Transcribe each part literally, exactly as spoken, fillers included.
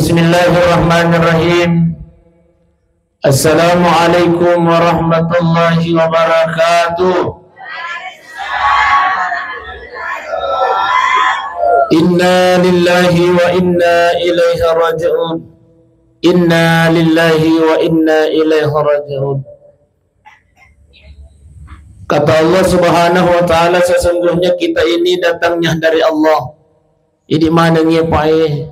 Bismillahirrahmanirrahim. Assalamualaikum warahmatullahi wabarakatuh. Inna lillahi wa inna ilaihi raji'un. Inna lillahi wa inna ilaihi raji'un. Kata Allah Subhanahu wa Ta'ala, sesungguhnya kita ini datangnya dari Allah. Idi maneng iya pae.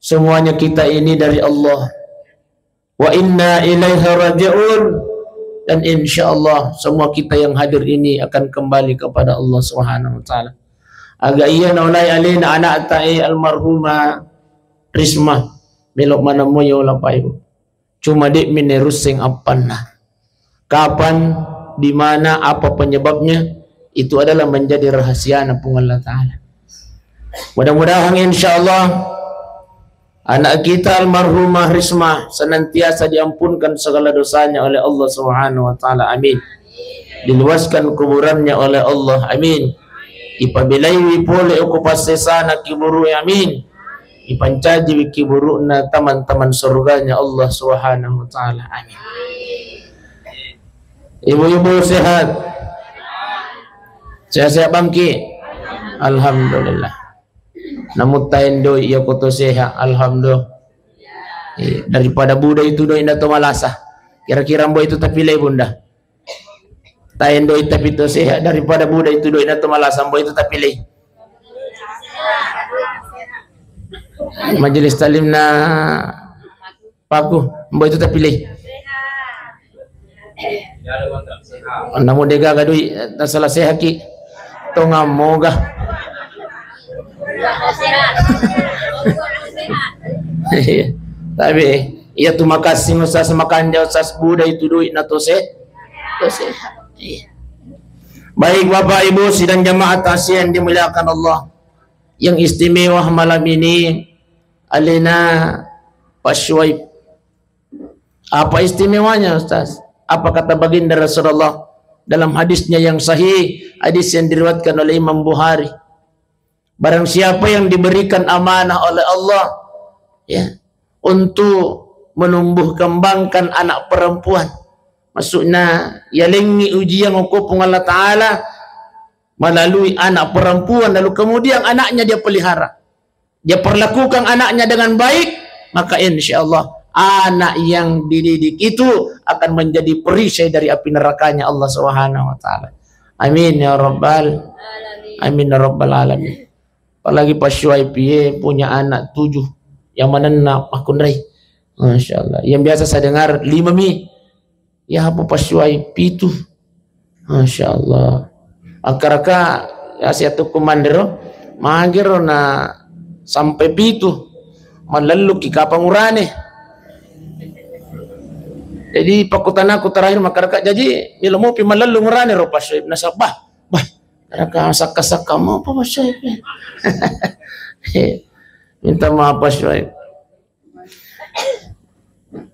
Semuanya kita ini dari Allah. Wa inna ilaihi raji'un. Dan insya Allah semua kita yang hadir ini akan kembali kepada Allah Subhanahu wa Ta'ala. Aga iya naulai alena anakta e almarhumah Risma. Melo manammo yola Pak Ibu. Cuma de' mi nerusseng appanna. Kapan, di mana, apa penyebabnya, itu adalah menjadi rahasiana Puang Allah Ta'ala. Mudah-mudahan insya Allah anak kita almarhumah Risma senantiasa diampunkan segala dosanya oleh Allah Subhanahu wa Ta'ala. Amin. Diluaskan kuburannya oleh Allah. Amin. Ipabelaiwi pole okko passesana kuburu. Amin. Ipancajiwi kuburuna taman-taman surganya Allah Subhanahu wa Ta'ala. Amin. Ibu-ibu sehat? Sehat-sehat bangki? Alhamdulillah. Namu taendoi iya koto sehat, alhamdulillah. Iya, daripada buda itu doi na to malasa. Kira-kira mbo itu tapilei, Bunda? Taendoi tapi to sehat daripada buda itu doi na to malasa, mbo itu tapilei. Majelis taklim na paku, mbo itu tapilei. Namu degaga doi, tasala sehat ki. Tongammoga. Tapi iya tu makasih Ustaz, makanja Ustaz, buda itu doi na to se-, to sehat. Iya. Baik Bapak Ibu sidang jamaah takziah yang dimuliakan Allah. Yang istimewa malam ini alena Pak Syuaib. Apa istimewanya, Ustaz? Apa kata baginda Rasulullah dalam hadisnya yang sahih, hadis yang diriwayatkan oleh Imam Bukhari? Barang siapa yang diberikan amanah oleh Allah, ya, untuk menumbuh kembangkan anak perempuan, maksudnya, yalengngi ujian okko Puang Allah Ta'ala melalui anak perempuan, lalu kemudian anaknya dia pelihara, dia perlakukan anaknya dengan baik, maka insya Allah anak yang dididik itu akan menjadi perisai dari api nerakanya Allah Subhanahu wa Ta'ala. Amin ya rabbal, amin ya rabbal alamin. Apalagi Pak Syuaib ye punya anak tujuh, yang manenna makkunrai. Masya Allah. Yang biasa saya dengar lima mi. Ya apa Pak Syuaib pitu. Masya Allah. Akkaraka ya siatu kumandero magero na sampai pitu. Malelluki kapang urane. Jadi pakutanaku terakhir makaraka, jadi milo mopi malellung urane ro Pak Syuaib, nasaba bah, karaka sakka-sakka mo apa Pak Syuaib. Minta maaf Pak Syuaib.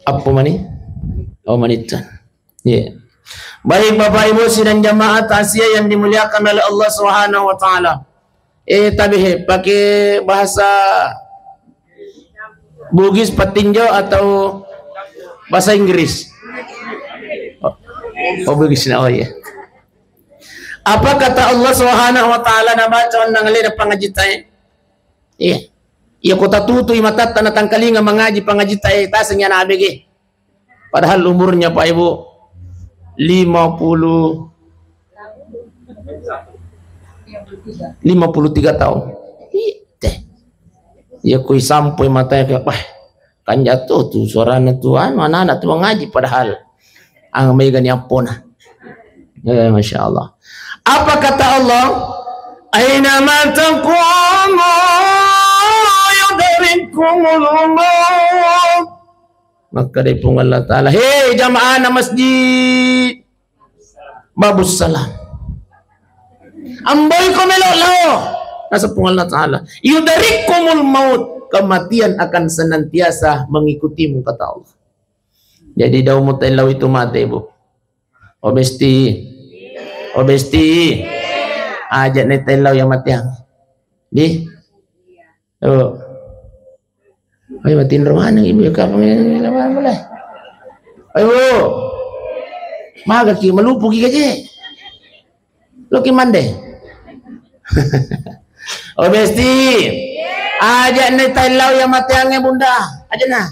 Apa mani? Oh, manittan. Iya. Baik Bapak Ibu sidang jamaah takziah yang dimuliakan oleh Allah Subhanahu wa Ta'ala. Eh, tabe he, pakai bahasa Bugis patinjo atau bahasa Inggris? Oh, oh, Bugis na, oh iya. Apa kata Allah Subhanahu wa Ta'ala nabaca onnang alena pangajitae? Iya. Iya, ko tatutui matatta na tangkalinga mangaji pangajitae, taseng yana abege. Padahal umurnya Pak Ibu lima puluh, lima puluh tiga tahun. Ih, teh. Ya kui sampoi matanya kayak, wah, kan jatuh tuh suaranya tuh, anu, anak-anak tuh ngaji padahal. Ah, mega ni appona. Ya, Masya Allah. Apa kata Allah? Aina ma taqumu yudrikumul maut. Maka dari Puang Allah Ta'ala, hei jamaah na masjid Babus Salam, amboi ko melo lao. Nasa Puang Allah Ta'ala, yudrikumul maut, kematian akan senantiasa mengikutimu, kata Allah. Jadi daumu tellau itu mate, Bu. Obesti. Obesti. Aja ne tellau yang matiang. Di? Oh. Ayo, matinro maneng ibu, ya, kapang ini, apa, apa lah. Ayo, maga ki, malupu ki gaje. Lo ki mande. Oh, besti. Aja ne taillau ya mateangnge, Bunda. Aja na.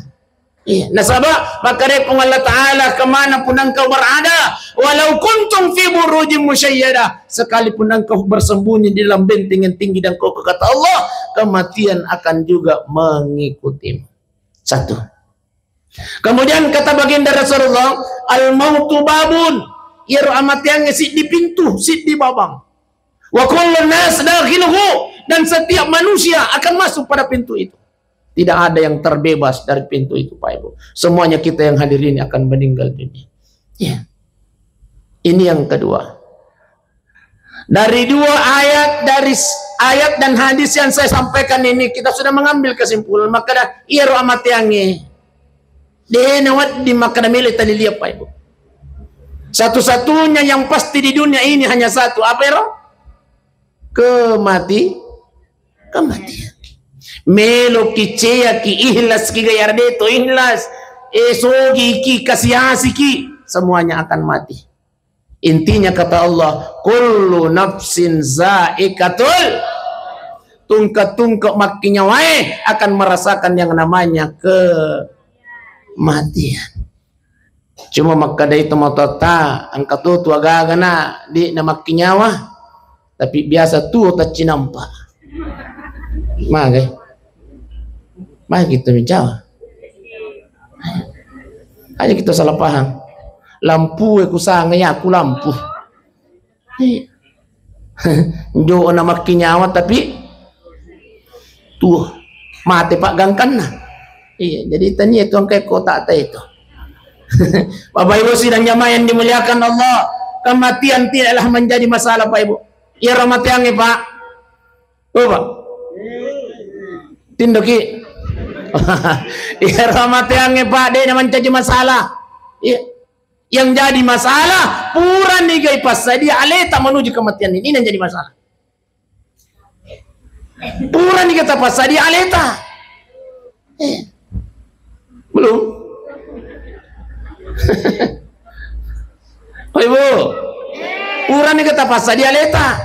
Iya, nasaba makkeda Puang Allah Ta'ala, "Kemana pun engkau berada, walau kuntum fi burujim musyayyada, sekalipun engkau bersembunyi di dalam benteng yang tinggi dan kokoh," kata Allah, kematian akan juga mengikutimu. Satu. Kemudian kata baginda Rasulullah, "Al mautu babun." Iyaro amateangnge siddi pintu, siddi babang. "Wa kullu nas dakhiluhu," dan setiap manusia akan masuk pada pintu itu. Tidak ada yang terbebas dari pintu itu, Pak Ibu. Semuanya kita yang hadir ini akan meninggal dunia. Ya. Ini yang kedua. Dari dua ayat, dari s-, ayat dan hadis yang saya sampaikan ini, kita sudah mengambil kesimpulan. Makkeda, iyaro amateangnge, de' nawedding makkeda melo talilia, Pak Ibu. Satu-satunya yang pasti di dunia ini hanya satu. Apa ero? Kemati-, kematian. Melo ki, cea ki, ikhlas ki, gayar de' to ikhlas. Eh, sogi ki, kasi-asi ki, semuanya akan mati. Intinya kata Allah, "Kullu nafsin zaikatul," tungke-tungke makkinyawae akan merasakan yang namanya kematian. Cuma makkeda itu matotta, engka to tu agaga na, de' na makkinyawa, tapi biasa tuo taccinampa. Magai. Magai kita mencawa. Aja kita salah paham. Lampu e kusanga, ya aku lampu. Iya. Jo na makkinyawa tapi tuo. Mate paggangkanna. Iya, jadi tania itu engka kota ta itu. Bapak Ibu sidang jamaah yang dimuliakan Allah, kematian tidaklah menjadi masalah, Pak Ibu. Iyaro amateangnge, Pak. Oh, Pak. Tindoki. Iyaro amateangnge, Pak, de' na mancaji masalah. Iya. Yang jadi masalah, purani ga ipassadia aleta menuju kematian ini, ini yang jadi masalah. Purani ga tapassadia aleta. Eh. Belum. Oh, Ibu. Purani ga tapassadia aleta.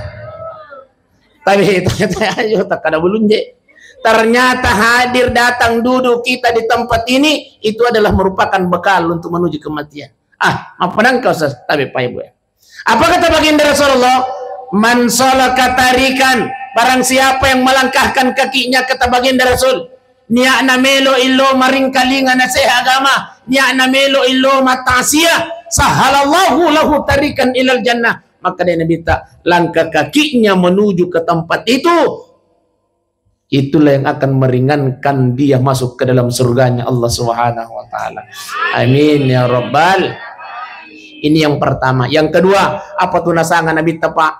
Tapi, tapi, ayo, tak ada belum, je. Ternyata hadir datang duduk kita di tempat ini, itu adalah merupakan bekal untuk menuju kematian. Ah, apa nangka, Ustaz? Tapi, Pak Ibu, ya. Apa kata baginda Rasulullah? "Man salaka tarikan," barang siapa yang melangkahkan kakinya, kata baginda Rasul, niatna melo illo maringkalinga nasihat agama, niatna melo illo mattasia, sahhalallahu lahu tarikan ilal jannah. Maka dari Nabi ta, langkah kakinya menuju ke tempat itu, itulah yang akan meringankan dia masuk ke dalam surganya Allah Subhanahu wa Ta'ala. Amin ya Rabbal. Ini yang pertama. Yang kedua, apa tu nasanga Nabi ta, Pak?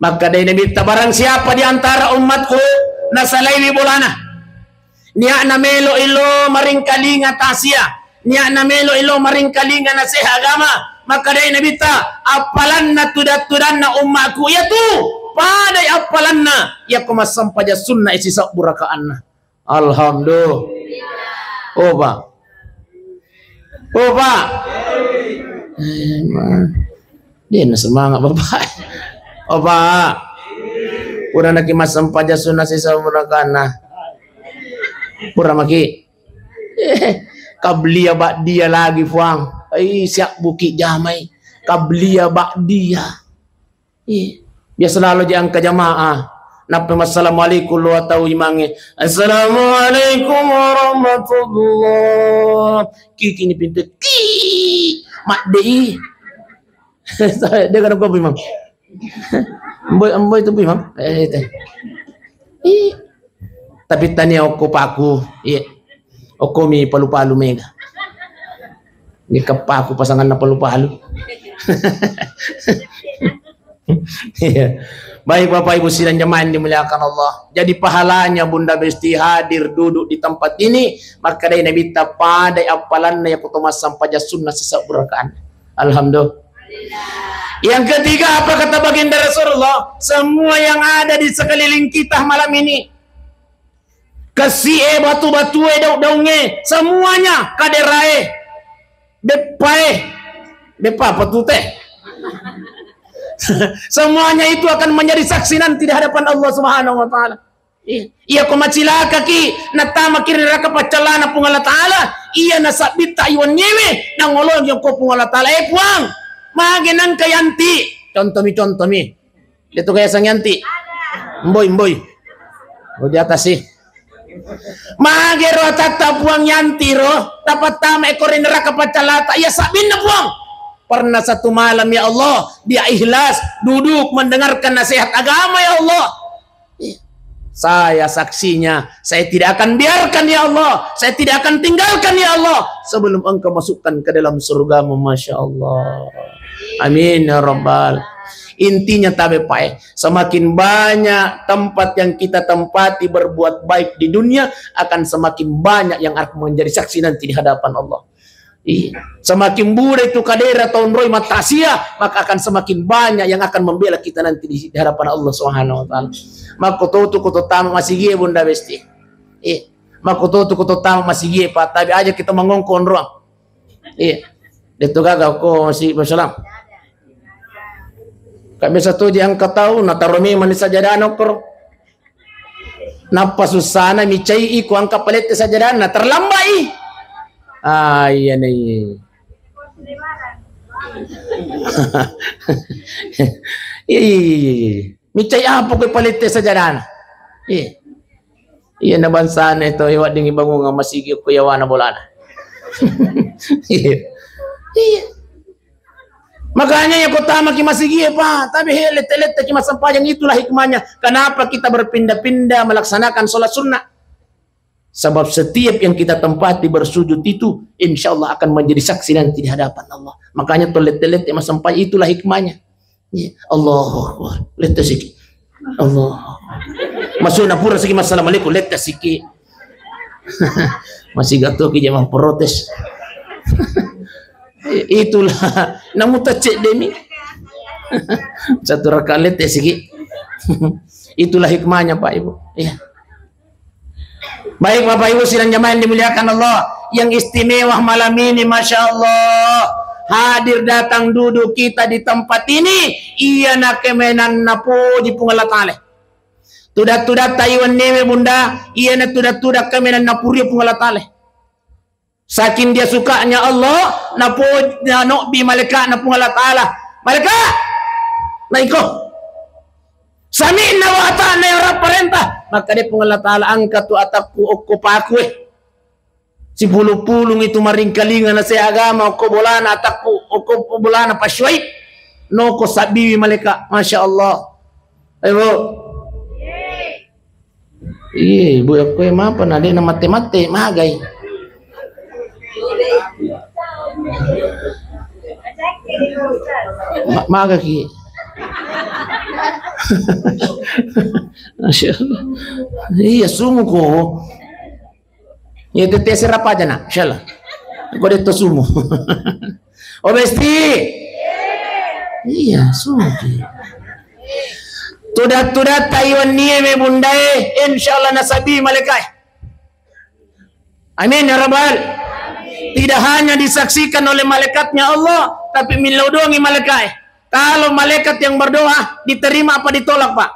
Maka dari Nabi ta, barang siapa di antara umatku nasalaiwi bolana, niatna melo illo maringkalinga tasia, niatna melo illo maringkalinga nasihat agama, maka dari Nabi ta, appalanna tuda-tudanna ummaku iyatu padai appalanna yakko massampaja sunna isi sabbu rakaanna. Alhamdulillah. Oh, Pak. Oh, Pak. Eh, ma-, dia na semangat, Bapak. Oh, Pak. Pura naki massampaja sunna sisa murakana. Pura maki. Eh, kablia ba'dia lagi, Fuang. Eh, siap buki jamai. Kablia ba'dia. Iya. Biasa lalo je angka jamaah. Nappa massalamualaikum lo tau imangnge. Assalamualaikum warahmatullah. Kiki ni pintu. Ti. Madde i. Dia kan kau imam. Mboi, mboi tu imam. Eh, itu. Ih. Tapi tania okko paku. Iya. Okko mi palu-palu mega. Ini kepaku pasanganna palu-palu. Iya. Baik, Bapak Ibu sidang jamaah yang dimuliakan Allah. Jadi pahalanya Bunda Besti hadir duduk di tempat ini, maka dari Nabi ta padai appalanna ya kutu massampaja sunna sisa berakaan. Alhamdulillah. Yang ketiga, apa kata baginda Rasulullah? Semua yang ada di sekeliling kita malam ini, Kessi'e, batu-batue, daung-daungnge, semuanya, kaderae, beppae, beppa apa tu teh? Semuanya itu akan menjadi saksi nanti di hadapan Allah Subhanahu wa Ta'ala. Iya, iya, ko macilakaki, natamaki ri neraka paccallana Puang Allah Ta'ala, iya nasabbitta iwenniewe, nangolongi ko Puang Allah Ta'ala, "Eh, Puang, mage nangka yanti?" Contomi, contomi. Itu kayak sang yanti. Mboi, mboi. Oh, di atas sih. Magero atatta Puang yanti ro, tapattama eko ri neraka paccalata. Iya sabbinna Puang. Pernah satu malam, ya Allah, dia ikhlas duduk mendengarkan nasihat agama, ya Allah. Iya. Saya saksinya, saya tidak akan biarkan, ya Allah. Saya tidak akan tinggalkan, ya Allah, sebelum Engkau masukkan ke dalam surgamu. Masya Allah. Amin ya Rabbal. Intinya tabe pae, semakin banyak tempat yang kita tempati berbuat baik di dunia, akan semakin banyak yang akan menjadi saksi nanti di hadapan Allah. Iya. Semakin buda itu kadera taunroi matasia, maka akan semakin banyak yang akan membela kita nanti di hadapan Allah Subhanahu wa Ta'ala. Makko totu ko tama masigie, Bunda Besti. Iya. Makko totu ko tama masigie, Pak. Tapi aja kita mangongkon ruang. Iya. Deto gaga ko si Salam. Kak biasa tu diangkat tau, nataro memang di sajadana koro. Nappa susana micai iko angka palette sajadana, terlambat i. Ah, iya nih. Iya, iya, iya, iya, iya. Micai apa ko palette sajadana? Iya. Iya, na bangsana itu, iya, wedding bangunga masigi ko yawana bolana. Iya. Iya. Makanya ya ko tamaki masigi, Pak, tapi he, lette-lette ki massempajang, itulah hikmahnya. Kenapa kita berpindah-pindah melaksanakan sholat sunnah? Sebab setiap yang kita tempati bersujud itu, insya Allah akan menjadi saksi nanti di hadapan Allah. Makanya to lette-lette massempajang, itulah hikmahnya. Iya. Allahu Akbar. Lette siki. Allahu Akbar. Masuk na pura siki, "Assalamualaikum," lette siki. Masih gato ki jamaah protes. Itulah namu tacek demi. Satu rakaat lette siki. Itulah hikmahnya, Pak Ibu. Iya. Baik, Bapak Ibu sidang jamaah yang dimuliakan Allah, yang istimewa malam ini, Masya Allah, hadir datang duduk kita di tempat ini, iya nakemenanna poji Puang Allah Ta'ala. Tuda-tuda taiwan newe, Bunda, iya na tuda-tuda kemenanna purio Puang Allah Ta'ala. Saking dia sukanya Allah, napo-, nanobbi malaikatna Puang Allah Ta'ala. "Malaikat, naiko. Sami'na wa ata'na ya Rabb, parentah." Maka dia Puang Allah Ta'ala, "Angkat tu atakku okko pakue. Sipulung-pulung itu maringkalinga na saya agama okko bolana atakku, okko bolana Pak Syuaib. Noko sabbiwi malaikat." Masya Allah. Ayo, Bu. Iye, Bu, aku yang apa? Nah, dia nama mate-mate, magai. Ma-, maga ki. Masya Allah. Iya, sumu ko. Iya, tete serapa aja, nak. Masya Allah. Kau dia sumu. Oh, besti. Iya, sumu ki. Tuda-tuda taiwan nie me bundae, insya Allah nasabi malaikat. Amin ya Rabbal. Tidak hanya disaksikan oleh malaikatnya Allah, tapi millau doangi malaikat. Kalau malaikat yang berdoa, diterima apa ditolak, Pak?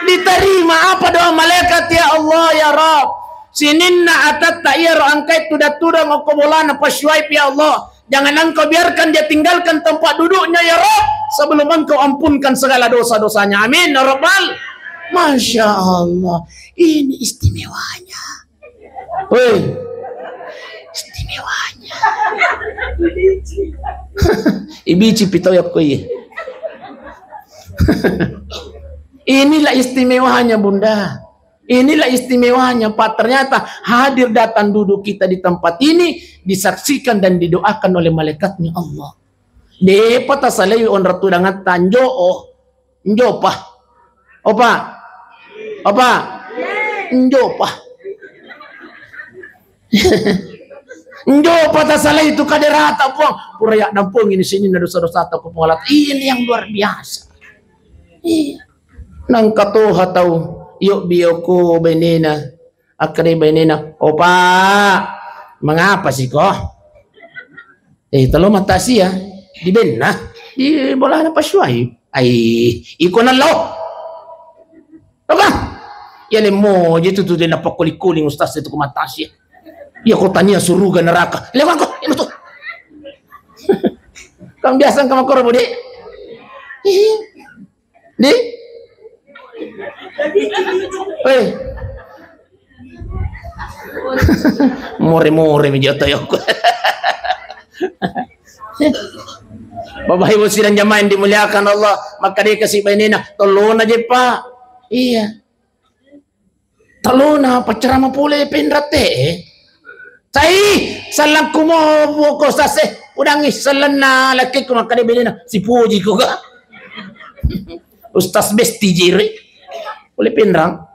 Diterima. Apa doa malaikat? "Ya Allah, ya Rabb, sininna atatta iyaro angkai tuda-tudang okko bolana Pak Syuaib, ya Allah. Jangan Engkau biarkan dia tinggalkan tempat duduknya, ya Rabb, sebelum Engkau ampunkan segala dosa-dosanya. Amin ya Rabbal." Masya Allah, ini istimewanya. Woi. Istimewanya. Ibici pitau ya koi. Inilah istimewanya, Bunda. Inilah istimewanya, Pak. Ternyata hadir datang duduk kita di tempat ini disaksikan dan didoakan oleh malaikatnya Allah. Depa tasalai onrong tudangatta, njo, oh. Njopa. Opa. Opa. Njopa. Njopa tasalai tu kaderata, Puang. Pura ya dampung ini sininna dosa-dosata ku Puang Allah. Ini yang luar biasa. Iya. Nangka toha tau, yobbi okko benena. Akkeda bainena, "Oh, Pak, mengapa sih kok?" "Eh, telo mattasia." "Di benna?" "Di bolana Pak Syuaib." "Ai, iko nallo." "Apa?" "Ya, lemmo je tu, tu dia napakkoli-koli ustaz itu ke mattasia. Ya, kau tania suruga neraka. Lewat kau, itu tu." Kan biasa engka makkoro, Budi? Ih. Di? Weh. More-more mi jotto yoko. Bapak Ibu sidang jamaah yang dimuliakan Allah, makkeda kasi bainena, "Tellona je, Pak." Iya. Tellona paccarama pole penrang te. Cai, sellengku mo buko sase, udangi sellenna lakkiku, makkeda bainena, "Sipuji ko ga." Ustaz besti jire. Pole penrang.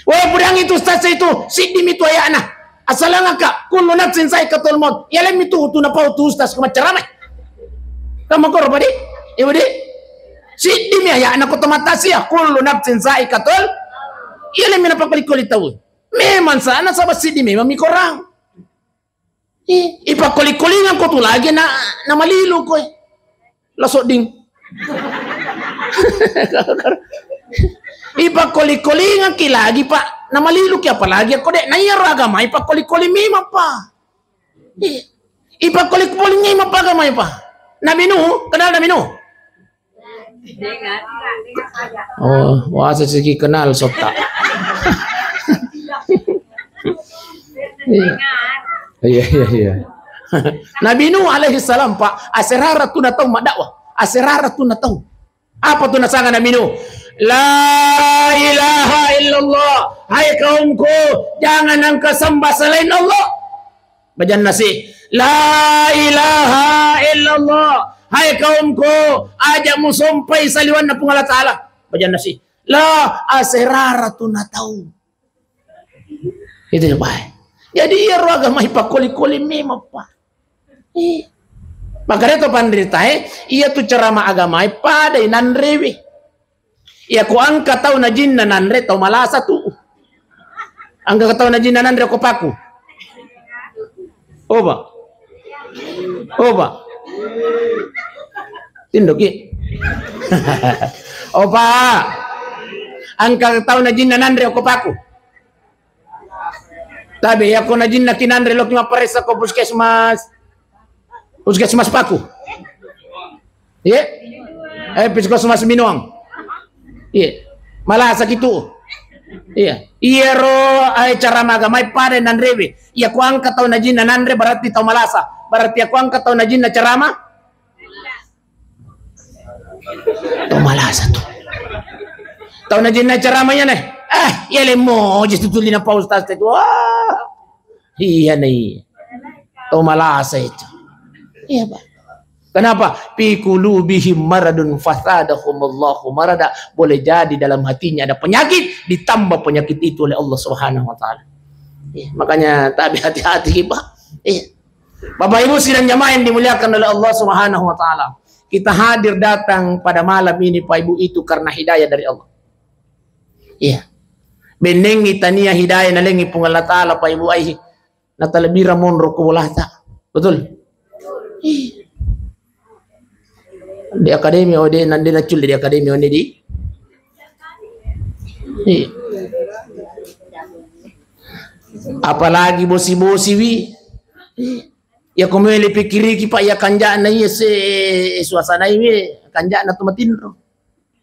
Weh, pudangi tu ustaz itu, siddi mi tu ayana. Asalangaka, kullu nafsin za'iqatul maut. Iya lemmi tu, tu napau tu ustaz ko maccarama. Kamu koro padi? Ibu di? Siddi mi ayana ko to mattasia, kullu nafsin za'iqatul. Iya lemmi napakkoli-koli tau. Memang sana sabab siddi memang mi korang. Ih, ipakkoli-kolingeng ko tu lagi na, namalilu koe. La sodding. Ipakkoli-kolingeng ki lagi, Pak. Namalilu ki apalagi ko de. Na iyaro agama ipakkoli-koli memang, Pak. Ih, ipakkoli-koli memang, Pak, agama, Pak. Nabi Nuh, kenal Nabi Nuh? Oh, wasa siki kenal sotta. Iya. Iya, iya, iya. Nabi Nuh alaihi salam, Pak, aserara tu natau maddakwah. Aserara tu natau. Apa tu nasanga Nabi Nuh? La ilaha illallah. Hai kaumku, jangan engkau sembah selain Allah. Bajanna si, "La ilaha illallah. Hai kaumku, aja musompai saliwanna Puang Allah Ta'ala." Bajanna si, "La aserara tu natau." Itu ya, Pak. Jadi, iyaro agama ipakkoli-koli memang, Pak. Ih. Makanya to panritae, iya tu ceramah agama pada inanrewe. Iya, ko engka tau najinna nanre, tau malasa tu. Engka tau najinna nanre ko paku. Oba. Oba. Tindoki. Oba. Engka tau najinna nanre ko paku. Tapi iya ko najinna kinanre loki mapparessa ko puskesmas. Puskesmas paku. Iya? Eh, puskesmas Minuang. Iya. Malasa kitu. Iya. Iyaro, eh, ceramah agama pada nanrewe. Iya, ko engka tau najinna nanre berarti tau malasa. Berarti iya ko engka tau najinna ceramah. Tau malasa tu. Tau najinna ceramah iya ne. Eh, iya lemmo je tu tulina Pak Ustaz tu. Wah. Iya nih. Tau malasa itu. Iya, Pak. Kenapa? Fi qulubihim maradun fazadahumullahu marada. Boleh jadi dalam hatinya ada penyakit, ditambah penyakit itu oleh Allah Subhanahu wa Ta'ala. Iya, makanya tabi hati-hati, Pak. Iya. Bapak Ibu sidang jamaah yang dimuliakan oleh Allah Subhanahu wa Ta'ala. Kita hadir datang pada malam ini, Pak Ibu, itu karena hidayah dari Allah. Iya. Bennengngi tania hidayah nalengngi Puang Allah Ta'ala, Pak Ibu, ai. Natalebira monro ko bolata. Betul? Ih. Di akademi, oh, di, nande naculle di akademi, oh, ini di. Ih. Apalagi bosi-bosi wi. Ih. Ya, ko mele pikiriki, Pak, ya, kanjana iya se suasana iwe, kanjana tu matinro.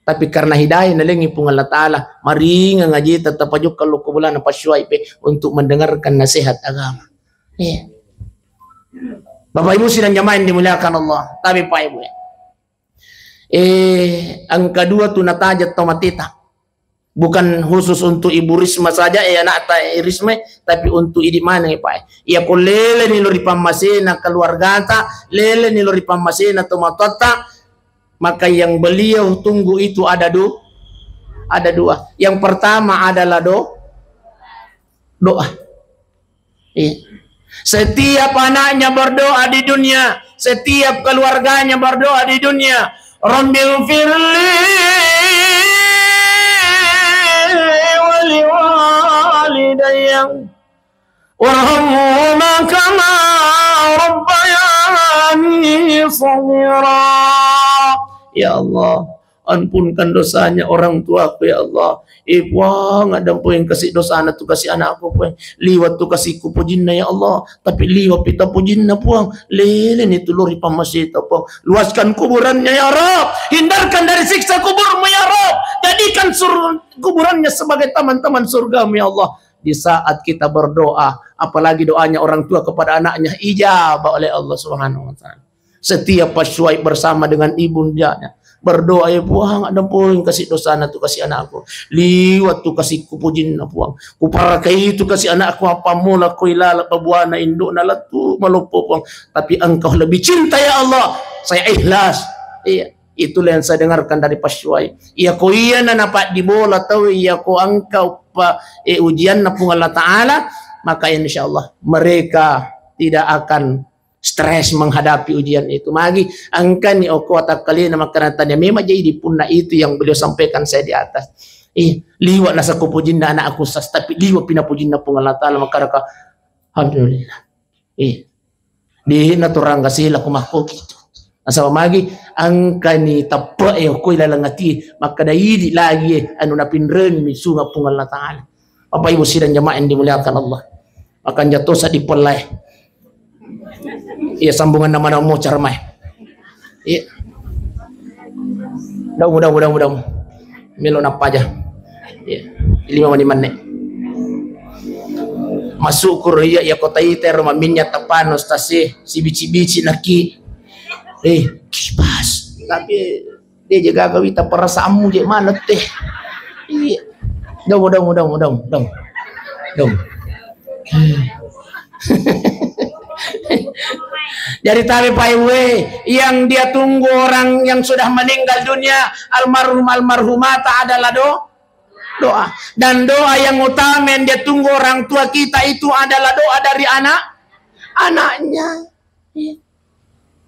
Tapi karena hidayah nalengngi Puang Allah Ta'ala, maringa ngaji tetap pajukka lokko bolana Pak Syuaib untuk mendengarkan nasihat agama. Iya. Bapak Ibu sidang jamaah yang dimuliakan Allah, tapi Pak Ibu ya. Eh, engka dua tu natajeng tau mateta. Bukan khusus untuk Ibu Risma saja, eh, anakta, eh, Risma, tapi untuk idi maneng, eh, Pak. Iya ko lele ni lo ri pammasena keluargata, lele ni lo ri pammasena tomatoatta, maka yang beliau tunggu itu ada du-, ada dua. Yang pertama adalah do-, doa. Iya. Setiap anaknya berdoa di dunia, setiap keluarganya berdoa di dunia, "Rabbighfirli wa walidayya warhamhuma kama rabbayani shaghira. Ya Allah, ampunkan dosanya orang tuaku, ya Allah. Eh, Puang, addampengeng kasi dosana tu kasi anakku, Puang. Liwa tu kasi kupujinna, ya Allah. Tapi liwa pita pujinna, Puang. Lele ni tu lori pamasita, Puang. Luaskan kuburannya, ya Rabb. Hindarkan dari siksa kuburmu, ya Rabb. Jadikan sur kuburannya sebagai taman-taman surgamu, ya Allah. Di saat kita berdoa, apalagi doanya orang tua kepada anaknya, ijabah oleh Allah Subhanahu wa Ta'ala. Setiap Pak Syuaib bersama dengan ibundanya berdoa, "Ya Puang, addampengeng kasi dosana tu kasi anakku. Liwa tu kasi kupujinna, Puang. Kuparakai tu kasi anakku, apa mula ko ilala pabuana indukna lettu maloppo, Puang. Tapi Engkau lebih cinta, ya Allah. Saya ikhlas." Iya, itulah yang saya dengarkan dari Pak Syuaib. Iya ko iya na napaddi bola tau, iya ko engka uppa, eh, ujianna Puang Allah Ta'ala, maka insya Allah mereka tidak akan stres menghadapi ujian itu. Magi engkani okko watakkalena makkeda tania memang jadi punna itu yang beliau sampaikan saya di atas. Eh, liwa nasa kupujinna anakku sas, tapi liwa pina pujinna Puang Allah Ta'ala, maka raka, alhamdulillah. Eh, di na turang gasila ku makko gitu. Nasaba magi engkani teppe e okko ilaleng ati, makkeda idi lagi, eh, anu napinrengi mi sunga Puang Allah Ta'ala. Bapak Ibu sidang jamaah yang dimuliakan Allah. Makanja tosa dipellai. Iya, sambunganna mana mau cara mai. Iya. Daung, daung, daung, daung. Melo nappaja. Iya. Lima menit manne. Masuk kuro iya, iya kota ite rumah minyak tapano stasi, si bici-bici naki. Eh, kipas. Tapi dia jaga wita perasaanmu je mana teh. Iya. Daung, daung, daung, daung, daung. Daung. Jadi tabe Pak Ibu, yang dia tunggu orang yang sudah meninggal dunia, almarhum almarhumata adalah do doa. Dan doa yang utama yang dia tunggu orang tua kita itu adalah doa dari anak anaknya.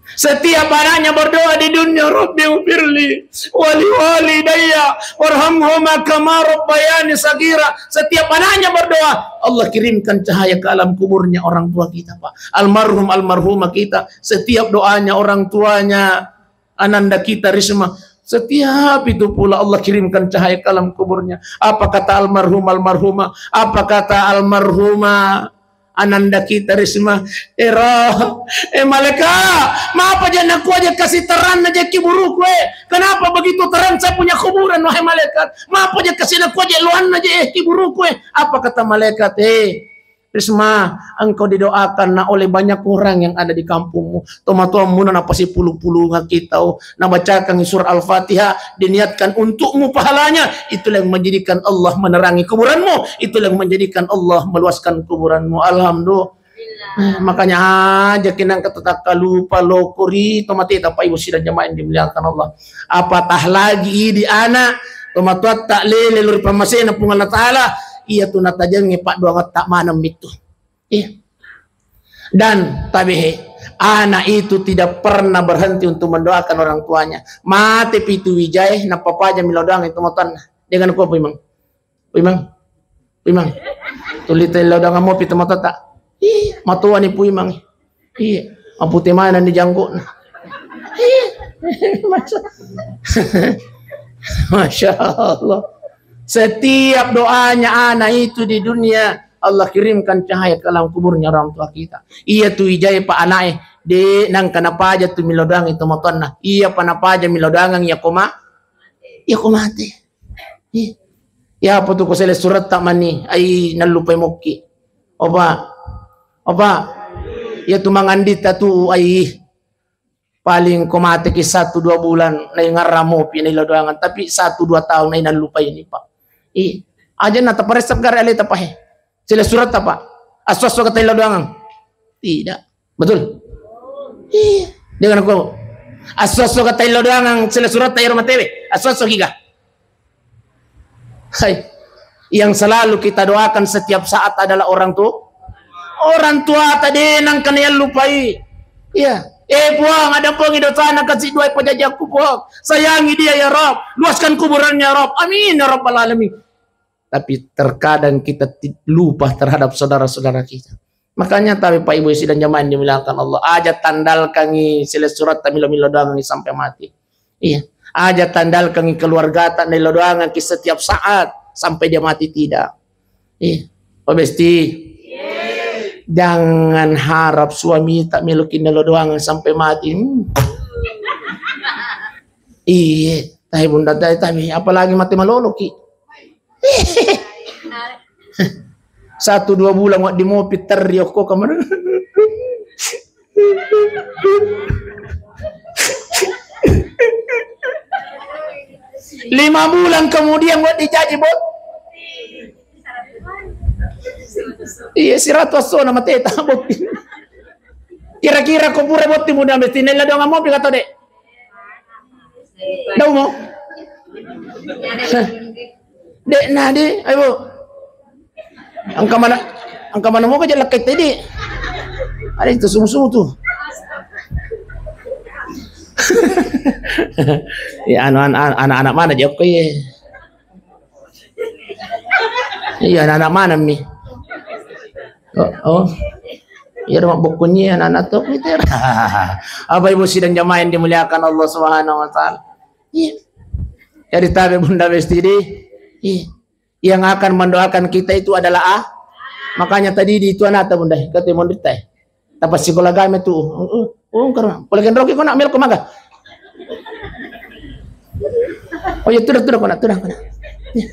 Setiap anaknya berdoa di dunia, "Rabbi ufirli wali walidayya warhamhuma kama rabbayani sagira." Setiap anaknya berdoa, Allah kirimkan cahaya ke alam kuburnya orang tua kita, Pak. Almarhum almarhumah kita, setiap doanya orang tuanya Ananda kita Risma, setiap itu pula Allah kirimkan cahaya ke alam kuburnya. Apa kata almarhum almarhumah? Apa kata almarhumah Ananda kita Risma? Era, eh malaikat, mapa je nakua je kasih terang aja kiburuku eh? Kenapa begitu terang saya punya kuburan, wahai malaikat? Mapa je kasih nakua je luanna je eh kiburuku eh? Apa kata malaikat? Eh, Risma, engkau didoakan nak oleh banyak orang yang ada di kampungmu. Tomatoammu na napasipulu-pulunga kita, oh, nabacakan surah Al-Fatihah, diniatkan untukmu pahalanya. Itulah yang menjadikan Allah menerangi kuburanmu. Itulah yang menjadikan Allah meluaskan kuburanmu. Alhamdulillah. Eh, makanya aja kinang kata tak lupa lokori tomateta Pak Ibu sidang jamaah yang dimuliakan Allah. Apa tah lagi di anak tomatoatta lele lori pammasena Puang Allah Ta'ala, iya tu natajengnge paddoangetta maneng mittu. Iya. Dan tabehe, anak itu tidak pernah berhenti untuk mendoakan orang tuanya. Mate pitu wijae, napapajami lao doang itu motanna. Dengan kuah Puimang. Puimang. Puimang. Tuli telo doang mau pitu mata tak. Iya, matuani Puimang. Iya, mapute mana ni janggukna. Iya. Masya, Masya Allah. Setiap doanya anak itu di dunia, Allah kirimkan cahaya ke alam kuburnya orang tua kita. Iya tu ijai pa anae, de nangka napaja tu milodangi tomatoanna. Iya pa napaja milodangang iya koma, iya ko mate. Iya. Iya apa tu ko sele surat tak mani, ai nallupai mokki. Opa, opa, iya tu mangandita tu ai. Paling ko mateki satu dua bulan, naingarra mopi nailodoangan, tapi satu dua tahun nainallupai ni, Pak. I, aja na taparessa gare aleta, Pak, he. Sila surat apa? Asso-asso kata ilodoangan. Tidak. Betul? Iya. Dengan aku. Asso-asso kata ilodoangan, sila surat ayo matewe. Asso-asso giga. Hai, yang selalu kita doakan setiap saat adalah orang tua. Orang tua tadi nang kena yang lupai. Iya. Eh Puang, ada Puang dosana kasih dua pajajakku Puang. Sayangi dia ya Rob. Luaskan kuburannya ya Rob. Amin ya Rabbal Alamin. Tapi terkadang kita ti-, lupa terhadap saudara-saudara kita. Makanya tapi Pak Ibu sidang jamaah yang dimuliakan Allah, aja tandalkangi silessuretta milo-milo doangi sampai mati. Iya. Aja tandalkangi keluargata milo doangi setiap saat sampai dia mati tidak. Iya. Pak Besti. Jangan harap suami tak milo doangi sampai mati. Hmm. Iya, tahi bunda tahi, tahi, apalagi mati maloloki. Satu dua bulan wa dimopi terri okko kamar. Lima bulan kemudian wa dijaji bot. Iya, siratu assona mateta bot. Kira-kira ko pura botti muda mesti nella doang mopi kata dek. Dau mo? Dek nadi, ayo. Engka mana, engka mana moga jala kai tadi. Ada itu sumu-sumu tu. Ya, anu, an-, an-, anak-anak mana jokko ye? Iya, anak-anak mana mi? Oh, oh. Iya, rumah bukunya anak-anak tuh gitu. Apa ibu sidang jamaah yang dimuliakan Allah Subhanahu wa Ta'ala? Iya. Jadi tabe bunda besti di. Iya. Yang akan mendoakan kita itu adalah ah. Makanya tadi di itu anak bunda, kata mondita. Tapassikola agama tu. Oh, oh, oh, karena. Pole kenroki kona melo ko maga. Oh iya, tudah, tudah kona, tudah kona. Iya.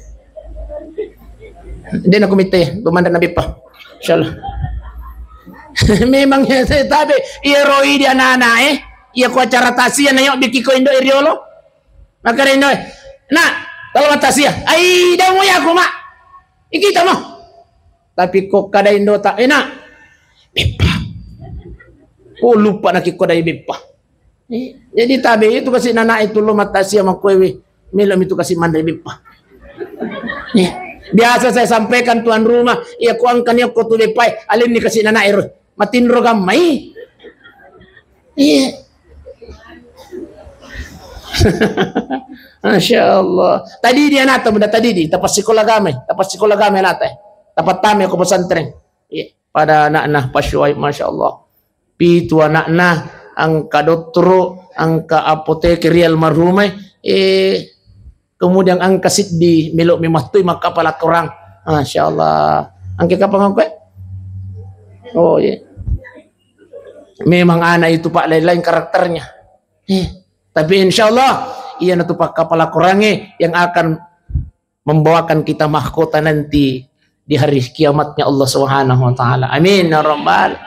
Dia nak komite, pemandang Nabi pa. Insyaallah. Memang ya saya tabe, iya roi dia anak-anak eh. Iya ko acara tasia na yo biki ko indo iriolo. Makare indo eh. Nak, kalau tasia. Ai, dau mo ya aku mak. Ikita mo. Tapi ko kada indo tak enak. Beppa. Ko lupa nak ko dai beppa. Eh, jadi tabe itu kasi nana itu lo matasia makoewe. Melo mitu kasi mandai beppa. Eh, biasa saya sampaikan tuan rumah, iya ko angkani ko tu beppa, alenni kasi nana ero. Matinro gammai. Iya. Masya Allah. Tadi dia nata bunda tadi di tapas sekolah agama, tapas sekolah agama nata. Tapat tame ko pesantren. Iya. Pada anakna Pak Syuaib, Masya Allah. Pitu anakna, angka dottoro, angka apoteke ri almarhumai, eh, kemudian angka siddi melo memattui maka pala korang. Masya Allah. Angke kapang angke? Oh iya. Memang anak itu Pak lain-lain karakternya. Eh, tapi insya Allah, iya natu pakkapala korange yang akan membawakan kita mahkota nanti di hari kiamatnya Allah Subhanahu wa Ta'ala. Amin ya Rabbal,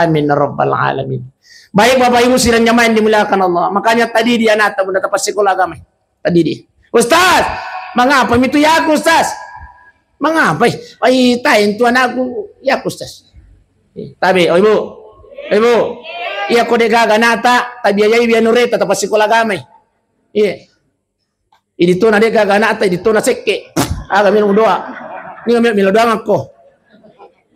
amin ya Rabbal Alamin. Baik Bapak Ibu sidang jamaah yang dimuliakan Allah. Makanya tadi dia nata bunda tapas sekolah agama. Tadi dia. Ustaz, mengapa mitu ya aku Ustaz? Mengapa? Ai, tain tuan aku ya aku Ustaz. Tabe, oh Ibu. Ibu. Iya ko de gaga nata, tabiayai bianureta tapas sekolah agama. Iya. Idi tona de gaga anakta, idi tona sekke. Aga melo doa. Ni melo, melo doangakko.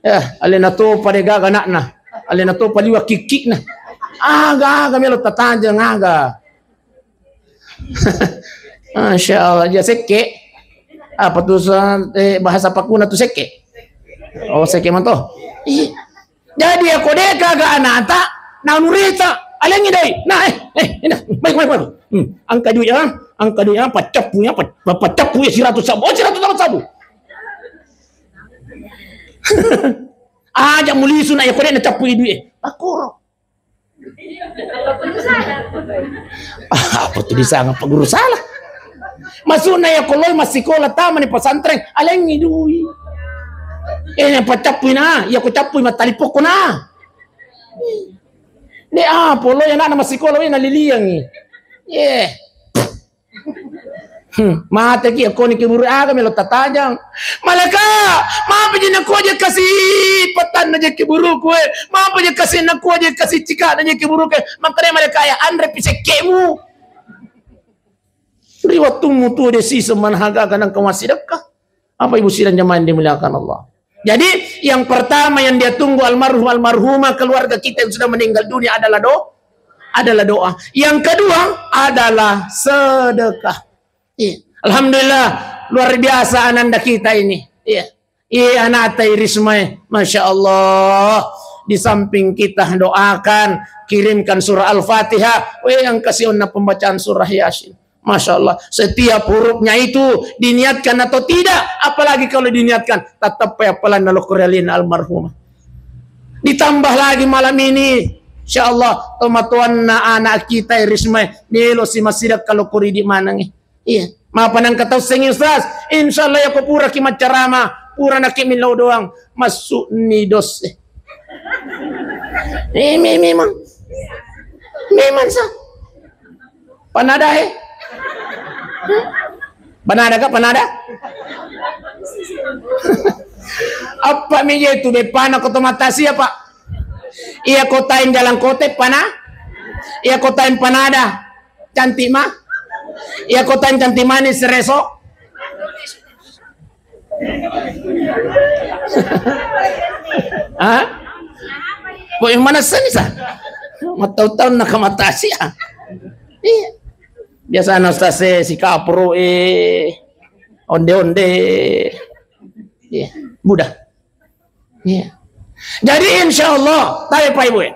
Eh, alena topa de gaga anakna. Alena topa liwa kikkikna. Aga, aga melo tatajeng aga. Masya Allah, ja sekke. Apa tu sa-, eh, bahasa Pakuna tu sekke? Oh, sekke manto. Ih, jadi ako de gaga anakta, nanureta, alengi doi. Nah, eh, eh, ini, baik, baik, baik. Hmm, angka duit ya, angka duit ya, pacappu ya, pac-, pacappu ya seratus sabu. Oh, seratus sabu, sabu. Aja mulisu na ya kode na cappu duit. Pakoro. Apa tu disanga paguru salah? Masuna ya koloi masikola tamani pesantren, alengi dui. Eh, yang pacappui na, ya ko cappui matalipokko na. De apa lo ya anak masikola we naliliangi. Yeah. Hmm, mate ki, koni kiburu aga melo tatajang. Malaka, mapa je nakuaje kasi patanna je kiburuku, eh. Mapa je kasi nakuaje kasi cika na je kiburuku, eh. Makanya malaka ya, anre pisekkemu. Ri wettummu tuo de siseng manhaga ganang kawasi dekka. Apa ibu sidang jamaah yang dimuliakan Allah? Jadi, yang pertama yang dia tunggu almarhum almarhumah keluarga kita yang sudah meninggal dunia adalah do-, adalah doa. Yang kedua adalah sedekah. Iya. Alhamdulillah, Luar biasa ananda kita ini. Iya. Iya, anakta Irismae. Masya Allah. Di samping kita doakan, kirimkan surah Al-Fatihah. Weh, yang kasih onna pembacaan surah Yasin. Masya Allah. Setiap hurufnya itu diniatkan atau tidak, apalagi kalau diniatkan, tetap ya pelan lalu korelin almarhumah. Ditambah lagi malam ini, insya Allah, tomatoanna anak kita Irismae, melo si masida kalau koridi manangi. Iya. Mapa nangka tau sengi, Ustaz? Insya Allah, ya ko pura ki maccarama, pura naki millau doang, masuk ni dos. Eh, me-, memang. Memang sa. Panada, eh? Panada ka, panada? Apa mi je tu bepana ko tomatasia, Pak? Iya kotain jalan kote pana? Iya kotain panada? Cantik ma? Iya kotain cantik manis reso? Hah? Kok yang mana seni sa? Matau-tau nak mata Asia. Iya. Biasa anak ustaz si kapro, eh, onde-onde. Iya. Mudah. Iya. Jadi insya Allah, tabe Pak Ibu, eh.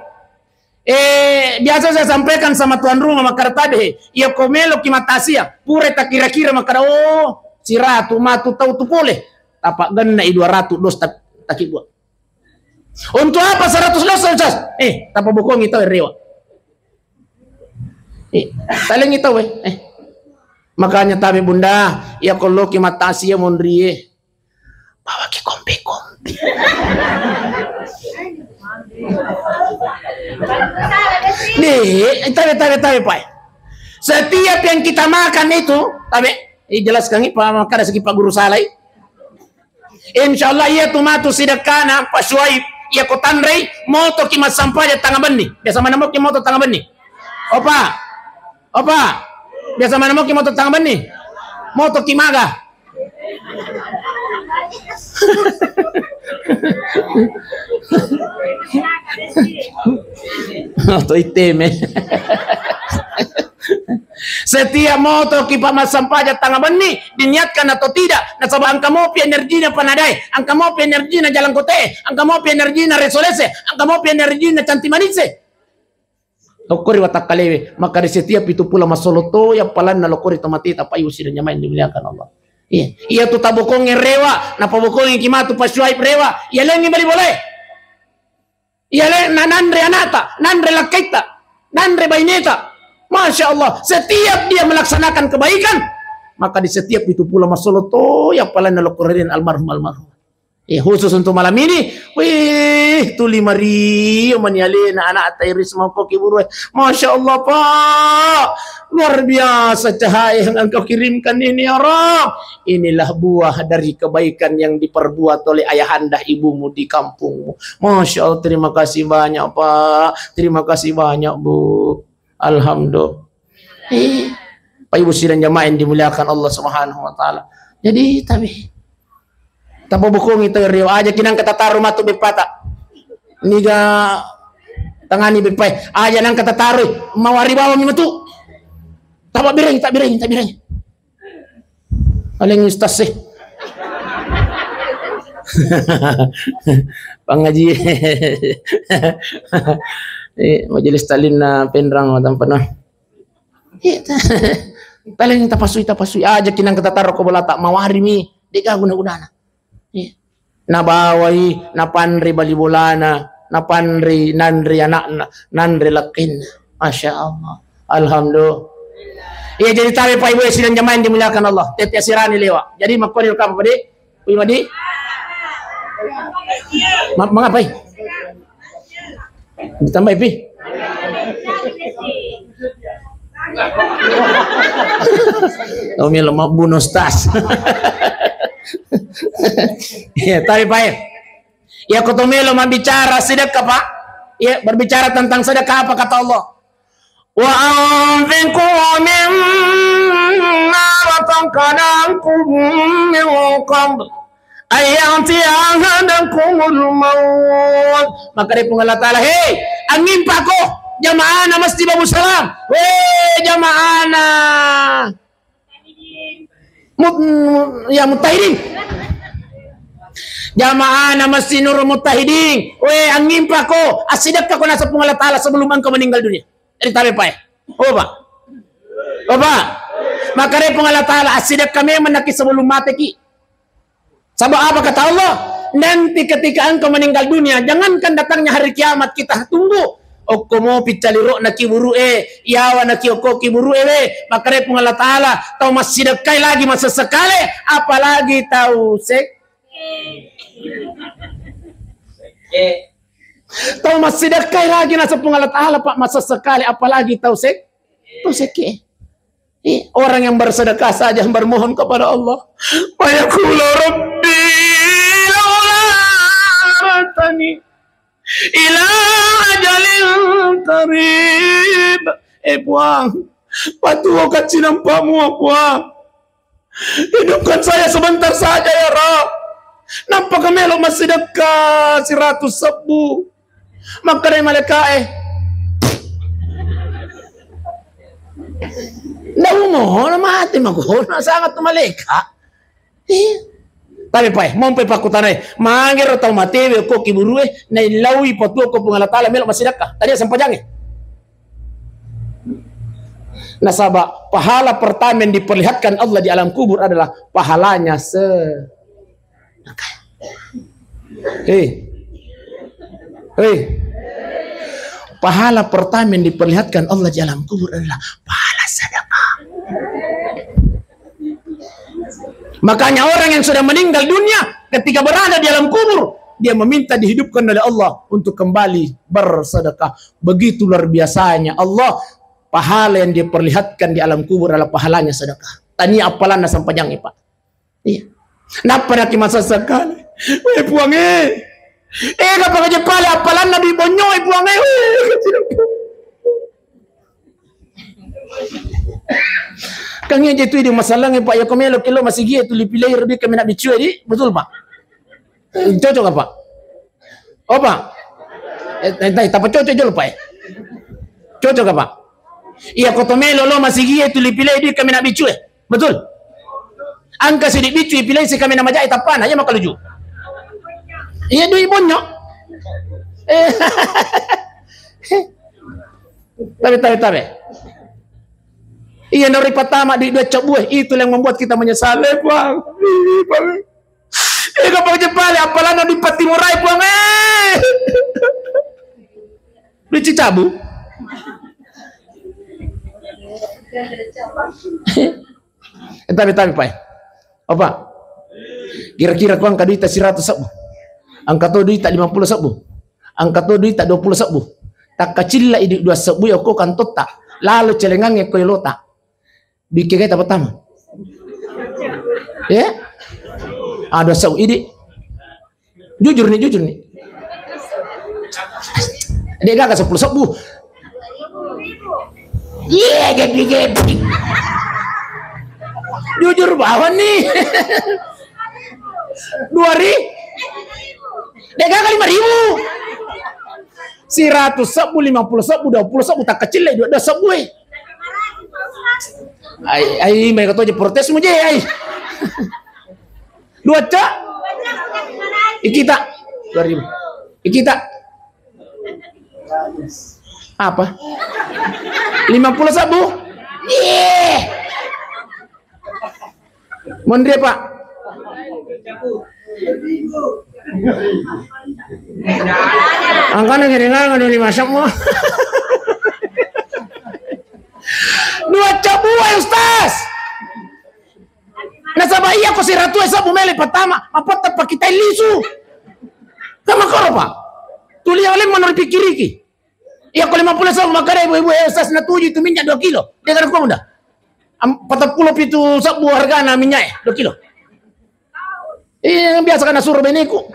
Eh, biasa saya sampaikan sama tuan rumah makkada tabe, iya ko melo ki mata Asia, pura takira-kira makkada, oh, siratu matu tau tu pole. Tapa genna i dua ratus dos tak, takibua. Untuk apa seratus dos, Ustaz? Eh, tapa bokongi tau rewa. Eh, talengi tau, eh. Eh. Makanya tabe Bunda, iya ko lo ki mata Asia monrie. Bawa ki kompe-kompe. Nih, tabe, tabe, tabe, Pak. Setiap yang kita makan itu, tabe, eh, jelaskan ini, Pak, makkada siki Pak Guru salai. Insya Allah, iya tu matu sidekkana Pak Suaib, iya ko tanrei, moto ki massampaja tanga benni. Biasa mana mo ki moto tanga benni? Opa, opa, biasa mana mo ki moto tanga benni? Moto ki maga. Atau iteme. Setiap moto ki pa massampaja tanga benni, diniatkan atau tidak, nasaba engka mopi energina panadae, engka mopi energina jalan kote, engka mopi energina resolese, engka mopi energina cantik manise. Lokkori watakkalewe, maka di setiap pitu pula massolo to, ya palanna lokkori tomateta, Pak Ibu sidang jamaah yang dimuliakan Allah. Iya, iya tu tabokongi rewa, napabokongi ki matu Pak Suaib rewa, iya lengi bali bolae. Iya le, na nanre anakta, nanre lakkaitta, nanre baineta. Masya Allah, setiap dia melaksanakan kebaikan, maka di setiap pitu pula massolo to, ya palanna lokkorerina almarhum almarhum. Eh, khusus untuk malam ini, wih, tuli mario mani alena anakta Irisma ko ki burue. Masya Allah, Pak. Luar biasa cahaya yang engkau kirimkan ini, ya Rabb. Inilah buah dari kebaikan yang diperbuat oleh ayahanda ibumu di kampungmu. Masya Allah, terima kasih banyak, Pak. Terima kasih banyak, Bu. Alhamdulillah. Eh, Pak Ibu sidang jamaah yang dimuliakan Allah Subhanahu wa Ta'ala. Jadi, tapi tapabokongi tau rewa, aja ki nangka tataro matu beppata. Niga tangani beppae, aja nangka tataro, mawari bawang matu. Tapa birengi, tak birengi, tak birengi. Paling ustaz sih. Pangaji. Eh, majelis taklim na Penrang, tanpa na. Iya, ta-, paling tapasui, tapasui aja ki nangka tataro ko bolata, mawari mi, de' gaga guna-gunana. Iya. Nabawai, napanre bali bolana, napanre nanre anakna, nanre lakkainna. Masya Allah. Alhamdulillah. Iya, jadi tabe Pak Ibu sidang jamaah yang dimuliakan Allah. Tete asirani lewa. Jadi makkoni rukam pade. Ui, Madi? Ma-, mangapai? Ditambai, Pi? Oh, melo mabbuno, Ustaz. Iya, tapi, Pak, ya. Ya, ko to melo mabbicara sedekah, Pak. Ya, berbicara tentang sedekah, apa kata Allah? "Wa anfiqu mimma razaqnakum min qabl an ya'tiya ahadakumul maut." Makkeda Puang Allah Ta'ala, "Hei, angimpako, jamaahna Masjid Babu Salam. Hei, jamaahna." Mut-, mu-, ya, Muttahidin. Jamaah na Masjid Nurul Muttahidin. We, angimpako, assidekkako naseng Puang Allah Ta'ala sebelum engkau meninggal dunia. Jadi tabe pae. Oh, Pak. Oh, Pak. Maka dari Puang Allah Ta'ala, assidekka memang naki sebelum mateki. Sebab apa kata Allah? Nanti ketika engkau meninggal dunia, jangankan datangnya hari kiamat kita tunggu. Okko mopi calirokna kiburu'e, yawana kiokko kiburu'e we. Maka dari Puang Allah Ta'ala, tau massidekkai lagi masessekale, apalagi tau sek-, tau massidekkai lagi naseng Puang Allah Ta'ala, Pak, masessekale, apalagi tau sek-, tau sekke. Eh, orang yang bersedekah saja bermohon kepada Allah. Fayaqulu rabbi laula akhartani ila ajalin qarib. Eh, Puang, patuo kacinampamu, Puang. Hidupkan saya sebentar saja, ya Rabb. Nampaka melo massidekka siratus sebbu. Makkedai malaika'e, "Nda umono mate magono sangat tu malaika." Iya. Tapi pae, mompai pakkutanai, magero tau matewe ko kiburue, naillaui patuo ko Puang Allah Ta'ala melo massidekka. Tania sempajangnge. Nasaba pahala pertama yang diperlihatkan Allah di alam kubur adalah pahalanya se-, hei. Hei. Pahala pertama yang diperlihatkan Allah di alam kubur adalah pahala sedekah. Makanya orang yang sudah meninggal dunia, ketika berada di alam kubur, dia meminta dihidupkan oleh Allah untuk kembali bersedekah. Begitu luar biasanya Allah, pahala yang dia perlihatkan di alam kubur adalah pahalanya sedekah. Tania appalanna sempajangnge, Pak. Iya. Nappa naki masessekale. Weh, Puang, eh. Eh, kapang aja pale appalanna di bonyo, eh, Puang, eh. Weh, Kan iya je tu idi masalahnya, Pak, ya ko melo ki lo masigi e tuli pilei ro dui kaminang biccu e, di? Betul, Pak? Eh, cocok apa? Oh, Pak? Eh, eh, dai, tappa cocok jolo, Pak, eh? Cocok apa? Iya ko to melo lo masigi e tuli pilei dui kaminang biccu e. Betul? Engka sidi biccu ipilei si kaminang maja e tappana, iya makaluju. Iya dui bonyo. Eh. Tabe, tabe, tabe. Iya, nori pertama di dua cabue, itu yang membuat kita menyesal, eh, Bang. Ih, Bang. Eh, kapang aja pale, appalanna dui pattimurai, Bang, eh. Dui cicabu. Eh, tabe, tabe, Pak. Apa? Kira-kira ko engka duita siratu sebbu. Engka to duita lima pulo sebbu. Engka to duita dua pulo sebbu. Takkacilla i dua sebbu ya ko kantotta. Lalo celengangnge ko elota. Dui kegai ta pertama. Ya? Ah, dua sebbu idi. Jujur nih, jujur nih. Dek gaga seppulo sebbu. Iya, gepi-gepi. Jujur bawang nih. Dua ri-, dek gaga lima ribu. Siratu sebbu, lima pulo sebbu, dua pulo sebbu, takkacilla i dua, dua sebbu, eh. Ai, ai, mai katoje protesmu je, ai. Dua ca? Ikita. Dua ribu. Ikita. Apa? Lima pulo sebbu? Iya. Monri, Pak. Angkana jadi ngalangka dua lima sebbu. Dua sebbu, Ustaz. Nasaba iya ko siratu e sebbu mele pertama, mapotta pakitai lisu. Kamakoro, Pak. Tuli ale manori pikiriki. Iya ko lima pulo sebbu makkeda ibu-ibu, eh, Ustaz, natuju itu minyak dua kilo. Dia kada kuamunda. Am-, patappulo pitu sebbu hargana minyak e, dua kilo. Iya, yang biasa kana suro beneku.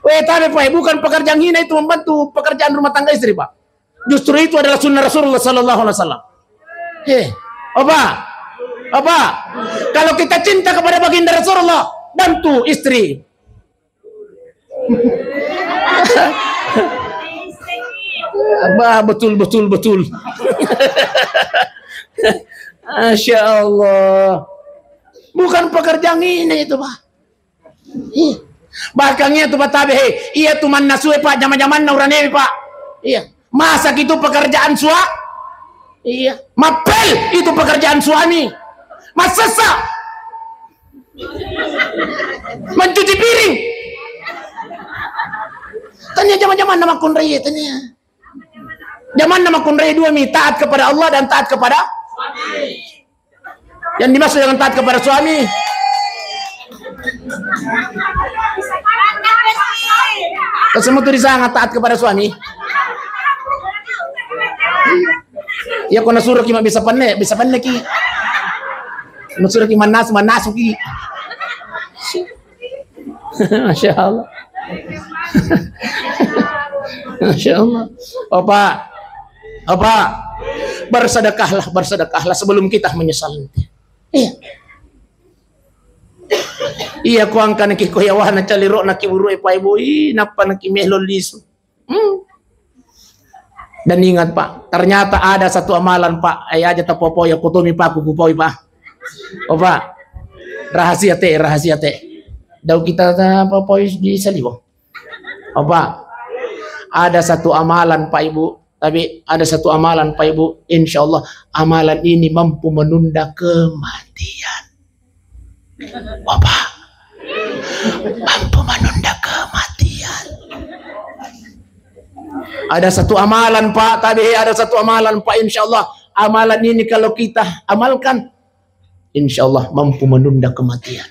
Weh, tabe, Pak, bukan pekerjaan hina itu membantu pekerjaan rumah tangga istri, Pak. Justru itu adalah sunnah Rasulullah sallallahu alaihi wasallam. Eh, apa? Apa? Kalau kita cinta kepada baginda Rasulullah, bantu istri. Apa? Betul, betul, betul. Masya Allah. Bukan pekerjaan ini itu, Pak. Ih. Bahkan iya tu, Pak, tabe, he. Iya tu mannasue, Pak, jama-jamanna uranewe, Pak. Iya. Masak itu pekerjaan sua-, iya. Mapel itu pekerjaan suami. Massessa. Mencuci piring. Tania jama-jamanna makkunrai, tania. Jamanna makkunrai dua mi, taat kepada Allah dan taat kepada yang dimaksud dengan taat kepada suami. Kesemutu di sana taat kepada suami. Ya, kau nasuruh ki bisa penne, bisa penne ki. Nasuruh ki manas, manas ki. Masya Allah. Masya Allah. Opa, opa, bersedekahlah, bersedekahlah sebelum kita menyesal nanti. Iya. Iya, ko angkanaki ko yawana calirona ki burue, Pak Ibu, ih, nappa naki melo lisu. Hmm. Dan ingat, Pak, ternyata ada satu amalan, Pak, eh, aja tapopoi, aku tomi, Pak, aku kupoi, Pak. Oh, Pak, rahasia te, rahasia te. Dau kita tapopoi di saliwo. Oh, Pak, ada satu amalan, Pak Ibu, tapi ada satu amalan, Pak Ibu, insya Allah amalan ini mampu menunda kematian. Bapak, mampu menunda kematian. Ada satu amalan, Pak, tapi ada satu amalan, Pak, insya Allah amalan ini kalau kita amalkan, insya Allah mampu menunda kematian.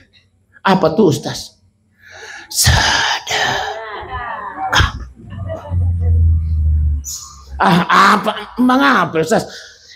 Apa tuh, Ustaz? Sedekah. Ah, apa? Mengapa, Ustaz?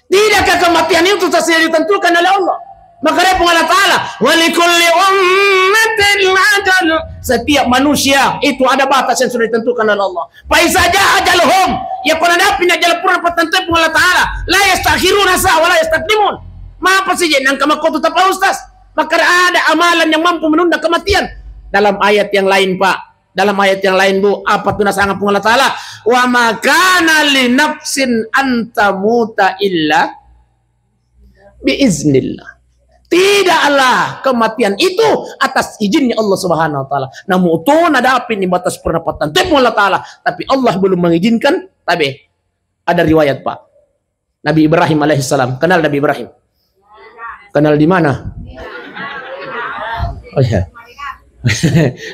Tidakkah kematian itu sudah ditentukan oleh Allah? Maka dia Puang Allah Ta'ala, "Wa likulli ummatin ajal." Setiap manusia itu ada batas yang sudah ditentukan oleh Allah. "Fa iza jaa ajaluhum." Ya, kalau ada pindah jalan pura pertentu Puang Allah Ta'ala. "La yastakhiruna sa wa la yastaqdimun." Mapa sih, Jek? Nangka makkotu tapa, Ustaz? Maka ada amalan yang mampu menunda kematian. Dalam ayat yang lain, Pak. Dalam ayat yang lain, Bu, apa tu nasanga Puang Allah Ta'ala? "Wa ma kana li nafsin an tamuta illa bi iznillah." Tidaklah kematian itu atas izinnya Allah Subhanahu wa Ta'ala. Namun tu nadapi ni batas pernapatan Puang Allah Ta'ala, tapi Allah belum mengizinkan. Tapi ada riwayat, Pak. Nabi Ibrahim alaihissalam. Kenal Nabi Ibrahim? Kenal di mana? Oh, iya.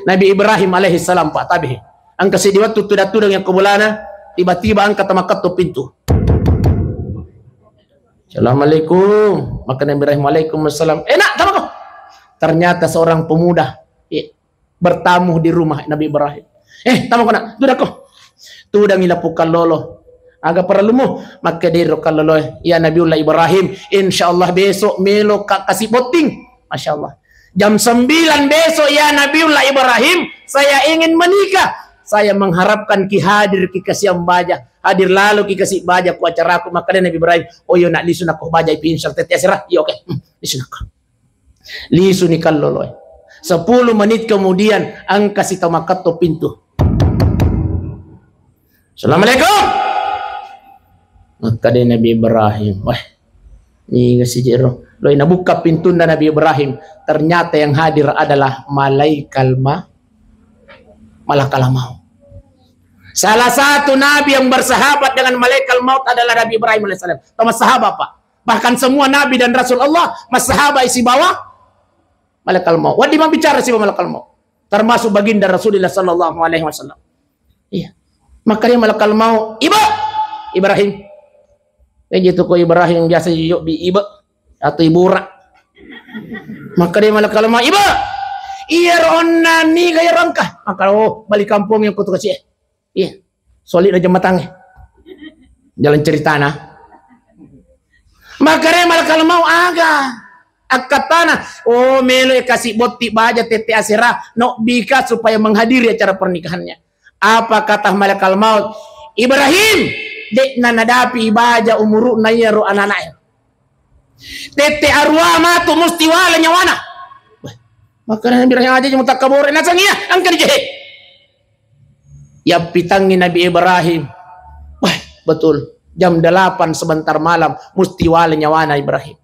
Nabi Ibrahim alaihissalam, Pak, tabe. Engka seddi wettu tudang-tudang yang kubolana, tiba-tiba engka tamakatto pintu. "Assalamualaikum." Maka Nabi Ibrahim, "Waalaikumsalam." "Eh, nak, tama ko." Ternyata seorang pemuda. Iya. Bertamu di rumah Nabi Ibrahim. "Eh, tama ko, nak, tudang ko." Tudangi lappu kallolo. "Aga parellumu?" Makkeda ro kallolo, "Ya Nabiullah Ibrahim, insya Allah besok melo ka kasi botting." Masya Allah. "Jam sembilan besok, ya Nabiullah Ibrahim, saya ingin menikah. Saya mengharapkan ki hadir ki kasiang baja. Hadir lalo ki kasi baja ku acaraku." Makkeda Nabi Ibrahim, "Oh, yo, nak, lisu nako baja ipi insert tete asera." "Iya, oke." Hmm, lisu nako. Lisu ni kalloloe. Sepuluh menit kemudian, engka sitamakatto pintu. "Assalamualaikum." Makkeda Nabi Ibrahim, "Weh, niga sijero?" Loi nabukka pintunna Nabi Ibrahim, ternyata yang hadir adalah malaikal ma-, malakal maut. Salah satu nabi yang bersahabat dengan malaikal maut adalah Nabi Ibrahim alaihissalam. Tama sahabat, Pak. Bahkan semua nabi dan rasul Allah massahabai sibawa malakal maut. Wedding mabbicara sibawa malakal maut. Termasuk baginda Rasulullah sallallahu alaihi wasallam. Iya. Makkeda malakal maut, "Ibu, Ibrahim." Jadi tu ko Ibrahim biasa yobbi ibu atau ibura. Makkeda malakal maut, "Ibu, iya ro onna niga ya rangka." Maka, "Oh, balik kampung yang kutu kasih." Iya. Solidna jembatangnge. Jalan ceritana. Makkeda malakal maut, "Aga?" Akkattana, "Oh, melo e kasi botti baja tette asera, nobbika supaya menghadiri acara pernikahannya." Apa kata malakal maut? "Ibrahim, de'na nadapi baja umuru'na iyaro anana'e. Tette arua matu musti wale nyawana." Wah, makkeda Nabi Ibrahim, "Aja mutakkabore naseng iya, engka dijehe." Yappitangngi Nabi Ibrahim. Wah, betul. Jam delapan sebentar malam musti wale nyawana Ibrahim.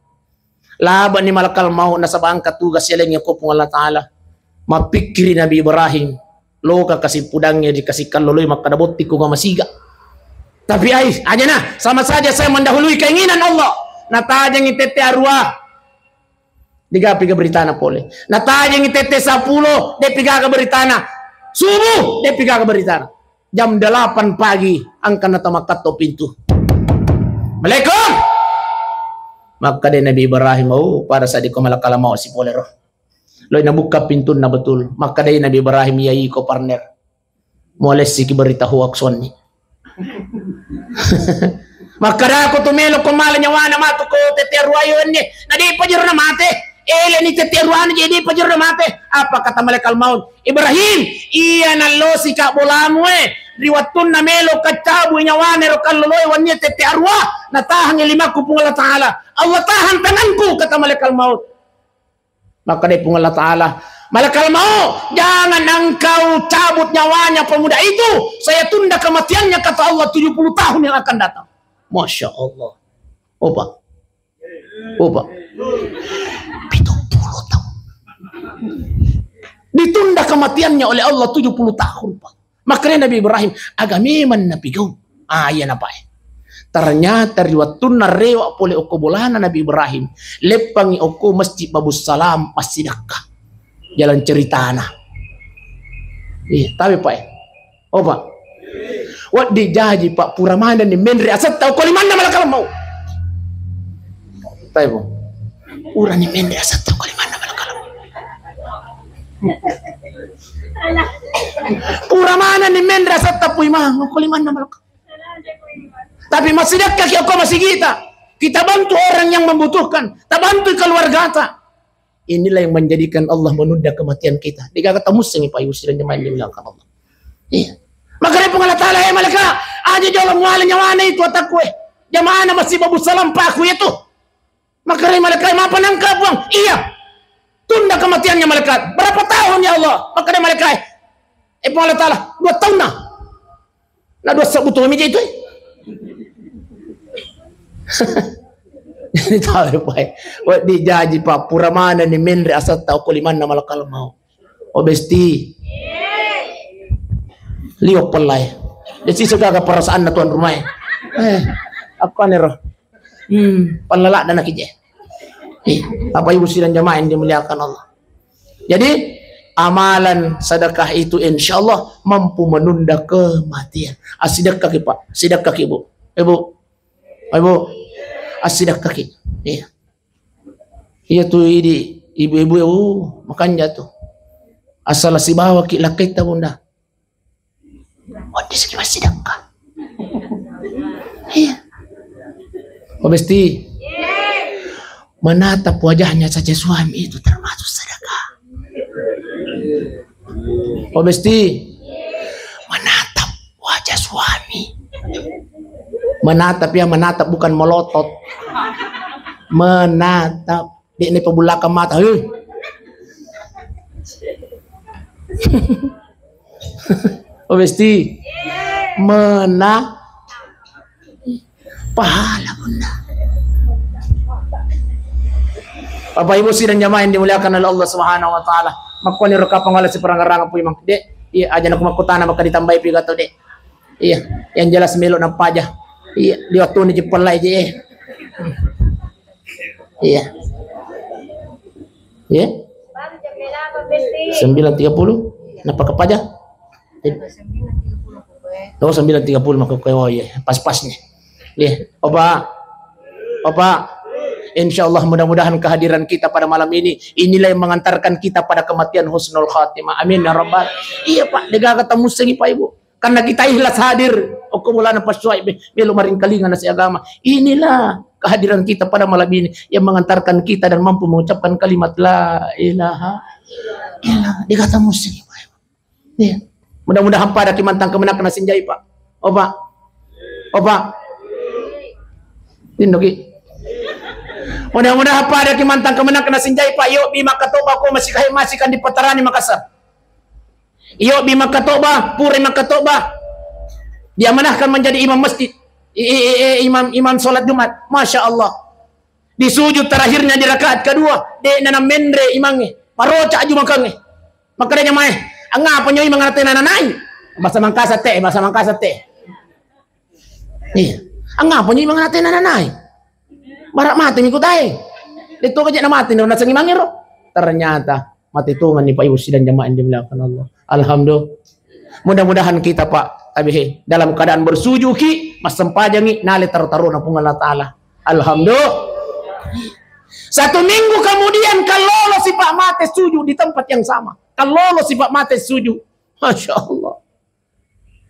Labani malakal maut nasaba engka tugas yalengngi ko Puang Allah Ta'ala. Mappikkiri Nabi Ibrahim, loka kasi pudangnge dikasi kalloloi makkada bottikku ga masiga. Tapi ai, ajana, sama saja saya mendahului keinginan Allah. Natajengi tette arua. Degapi ga beritana pole. Natajengi tette seppulo, depi gaga beritana. Subuh, depi gaga beritana. Jam delapan pagi, angka natamakatto pintu. Assalamualaikum. Makkada Nabi Ibrahim, "Oh, pada saat iko malakal maut sipole ro." Loi nabukka pintunna betul. Makkadai Nabi Ibrahim, "Iya iko partner. Mualessiki berita hoax onni." Makkadako tu melo ko mala nyawana matu ko tette aruayo enne. Na depa jero na mate. Ele ni tette aruana je depa jero na mate. Apa kata malaikat maut? "Ibrahim, iya nallosi ka bolamu e. Ri wattunna melo kaccabu nyawana ro kalloloe wannia tette arua, natahangi limakku Puang Allah Ta'ala. Allah tahan tanganku," kata malaikat maut. Makkadai Puang Allah Ta'ala, "Malakal maut, jangan engkau cabut nyawanya pemuda itu. Saya tunda kematiannya," kata Allah, "tujuh puluh tahun yang akan datang." Masya Allah. Opa. Opa. Pitung puluh tahun. Ditunda kematiannya oleh Allah tujuh puluh tahun, Pak. Makanya Nabi Ibrahim, aga memang napigau. Ah, iya napae. Ternyata ri wattunna rewa pole okko bolana Nabi Ibrahim, leppangi okko Masjid Babus Salam, massidakka. Jalan ceritana. Iya, tapi Pak. Oh, Pak. Waddi jaji, Pak, pura manenni menre asetta okko limanna malakal maut. Tapi, Bu. Purani menre asetta okko limanna malakal maut. Pura manenni menre asetta pui mang okko limanna malakal. Tapi masidekkaki okko masigita. Kita bantu orang yang membutuhkan. Tabantu keluargata. Inilah yang menjadikan Allah menunda kematian kita. Degaga tamussengi, Pak, Ibu sidang jamaah yang dimuliakan Allah. Iya. Makanya Puang Allah Ta'ala, "Hei malaikat, aja jolo muala nyawana itu atakku, eh. Jamaahna Masjid Babus Salam, Pak, aku itu." Makanya malaikat, "Mapa nangka, Puang?" "Iya. Tunda kematiannya, malaikat." "Berapa tahun, ya Allah?" Makanya malaikat, "Eh, Puang Allah Ta'ala, dua tahun nah." Na dua sebbu tommi je itu, eh. Jadi tahu, Pak. Waddi jaji, Pak, pura manenni menre asetta okko limanna malakal maut. Oh, Besti. Liwa pellai. Jadi segaga perasaanna tuan rumah, eh. Eh, aku aneh roh. Hmm, pallala dana kije. Eh, Bapak Ibu sidang jamaah yang dimuliakan Allah. Jadi, amalan sedekah itu insya Allah mampu menunda kematian. Asidekkaki, Pak. Sidekkaki, Bu. Eh, Bu. Eh, Bu. Asidekkaki. Iya. Iya tu idi ibu-ibu, uh, makanja tu. Asal sibawaki lakkaitta, Bunda. Wedding siki massidekka. Iya. Oh, Besti. Menatap wajahnya saja suami itu termasuk sedekah. Oh, Besti. Menatap wajah suami. Menatap ya, menatap, bukan melotot. Menatap. De'ni pabulakang mata, heh. Oh, Besti. Mena pahala, Bunda. Bapak Ibu sidang jamaah yang dimuliakan oleh Allah Subhanahu wa Ta'ala. Makkoni ro kapang wala siparang-rang pui mang. Dek, iya, aja naku makkutana maka ditambahi piga to, Dek. Iya, yang jelas melo napaja. Iya, di waktu ini jepelai je. Iya. Iya. Sembilan tiga puluh. Napa kepaja? Oh, sembilan tiga puluh maka kue. Oh, iya, pas-pas nih. Iya. Opa. Opa. Insya Allah, mudah-mudahan kehadiran kita pada malam ini, inilah yang mengantarkan kita pada kematian husnul khatimah. Amin ya rabbal. Iya, Pak, degaga tamussengi, Pak, Ibu. Karena kita ikhlas hadir, okko bolana Pak Suhaib, melo maringkalinga nasi agama. Inilah kehadiran kita pada malam ini yang mengantarkan kita dan mampu mengucapkan kalimat la ilaha illallah. Dega tamussengi, Pak. Iya. Mudah-mudahan pada ki mantang kemenakna sinjai, Pak. Oh, Pak. Oh, Pak. Tindoki. Mudah-mudahan pada ki mantang kemenakna sinjai, Pak. Yo, bi makkatoba ko masih kai masih kan di Patarani Makassar. Iyo, bi makkatoba, pura makkatoba. Diamanahkan menjadi imam masjid. I, i, i, i, imam, imam sholat Jumat. Masya Allah. Di sujud terakhirnya di rakaat kedua, de'na namenre imangnge, maroca aju makangnge. Makkeda jamaah, "Angngapa nyoi mangatena nanai?" Bahasa Mangkasa te, bahasa Mangkasa te. Iya. "Angngapa nyoi mangatena nanai? Bara mate mi kutae." Detto kaje na mate na nasengi mangero. Ternyata mate tongenni, Pak, Ibu sidang jamaah yang dimuliakan Allah. Alhamdulillah. Mudah-mudahan kita, Pak, tabe, dalam keadaan bersujuki, massempajangi, nale taro-tarona Puang Allah Ta'ala. Alhamdulillah. Satu minggu kemudian, kallolo si Pak mate sujud di tempat yang sama. Kallolo si Pak mate sujud. Masya Allah.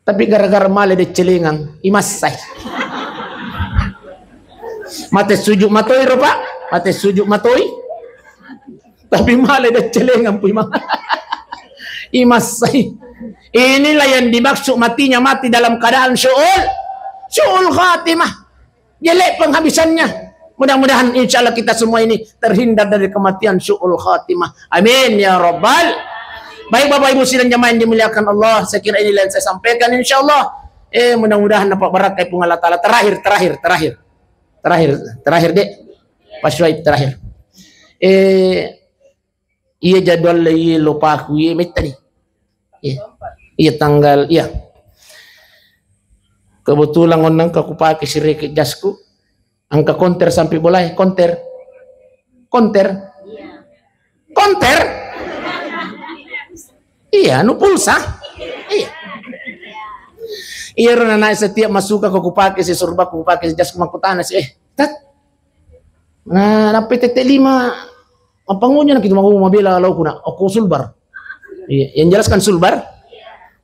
Tapi gara-gara male deccelengang, imassai. Mate sujud matoi ro, Pak. Mate sujud matoi. Tapi male deccelengang, Pu Imang. Imassai. Inilah yang dimaksud matinya mati dalam keadaan su'ul, su'ul khatimah. Jelek penghabisannya. Mudah-mudahan, insya Allah, kita semua ini terhindar dari kematian su'ul khatimah. Amin ya rabbal. Baik, Bapak Ibu sidang jamaah yang dimuliakan Allah, saya kira inilah yang saya sampaikan, insya Allah. Eh, mudah-mudahan dapat barakai Puang Allah Ta'ala. Terakhir, terakhir, terakhir. Terakhir, terakhir, Dek. Pak Syuaib, terakhir. Eh, iya jadwal iya lopaku iya metta ni. Iya. Iya, tanggal, iya. Kebetulan onnang ka kupake sireke jasku. Angka konter sampai bolai, konter. Konter. Konter? Iya, nu pulsa. Iya. Iya, ro nanae setiap masuka ko kupake si surba, kupake si jasku, makkutana si, "Eh, Tat, na, nappa tette lima, mappangonya na kitu mau mabela lau kuna, okko sulbar." Iya, yang jelaskan sulbar.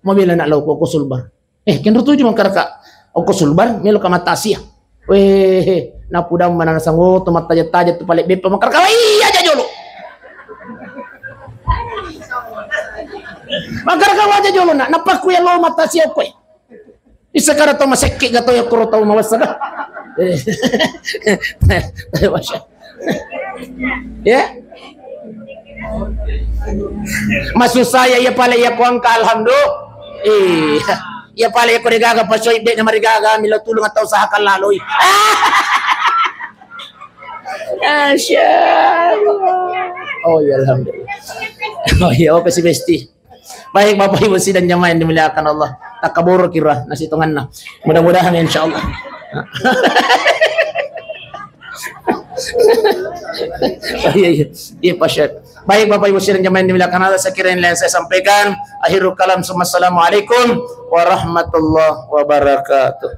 Mabela na lau ko okko sulbar. Eh, kenro tuju mangkaraka okko sulbar, melo ka mattasia. Weh, napudang mana nasango to mattaja-taja tu pale beppa mangkaraka, "Wah, iya aja jolo." Mangkaraka waja jolo na, napakku ya lo mattasia koe. Isa kada tau masekke ga tau ya kuro tau mawassa ga. Eh. Masya. Ya. Maksud saya, iya pale iya ko engka, alhamdulillah. Iya. Iya pale iya ko degaga Pak Soib, de na marigaga, milo tulung atau usahakan laloi. Masya Allah. Oh iya, alhamdulillah. Oh iya, oke si Besti. Baik, Bapak Ibu sidang jamaah yang dimuliakan Allah. Takaboro kira nasi tonganna. Mudah-mudahan, insya Allah. Oh, iya, iya. Iya, Pak Syed. Baik, Bapak Ibu sidang jamaah yang dimuliakan Allah, saya kira ini yang saya sampaikan. Akhirul kalam, summa assalamualaikum warahmatullahi wabarakatuh.